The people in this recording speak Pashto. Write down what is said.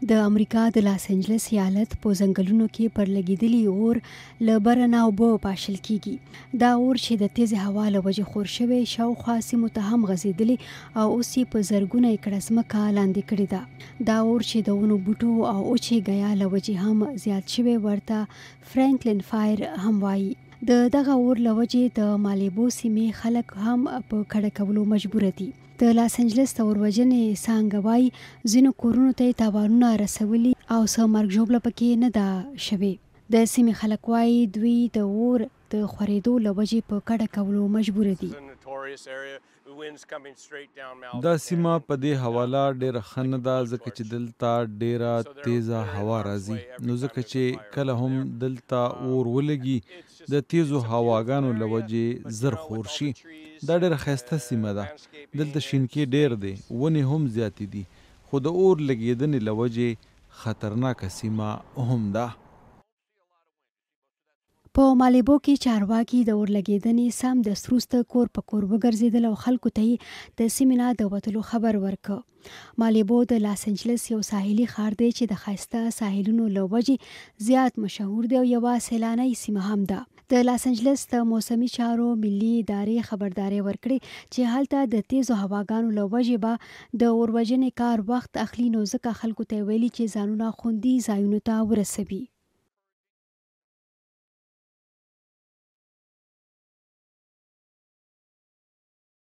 د امریکا د لاس انجلس ایالت په ځنګلونو کې پر لګېدلي اور له بره نه اوبه پاشل کېږي. دا اور چې د تېزې هوا له وجې خور شوی، شاوخوا سیمو ته هم غځېدلی او اوس یې په زرګونه ایکړه ځمکه لاندې کړې ده. دا اور چې د ونو بوټو او وچې ګیا له وجې هم زیات شوی، ورته فرانکلین فایر هم وايي. د دغه اور له وجې د مالیبو سیمې خلک هم په کډه کولو مجبور دي. د لاس انجلس د اوروژنې څانګه وايي، ځینو کورونو ته یې تاوانونه رسولي او څه مرګ ژوبله پکې نه ده شوې. د سیمې خلک وايي، دوی د اور د خورېدو له وجې په کډه کولو مجبور دي. دا سیمه په دې حواله ډېره ښه نه ده ځکه چې دلته ډېره تېزه هوا راځي نو ځکه چې کله هم دلته اور ولګي د تېزو هواګانو له وجې زر خور شي. دا ډېره ښایسته سیمه ده، دلته شینکې ډېر دی، ونې هم زیاتې دي خو د اور لګېدنې له وجې خطرناکه سیمه هم ده. په مالیبو کې چارواکي د اورلګېدنې سمدست وروسته کور په کور وګرځېدل او خلکو ته یې د سیمې نه د وتلو خبر ورکړ. مالیبو د لاس انجلس یو ساحلي ښار دی چې د ښایسته ساحلونو له وجې زیات مشهور دی او یوه سیلانۍ سیمه هم ده. د لاس انجلس د موسمي چارو ملي ادارې خبرداری ورکړی چې هلته د تیزو هواګانو له وجې به د اوروژنې کار وخت اخلي، نو ځکه خلکو ته یې ویلي چې ځانونه خوندي ځایونو ته ورسوي.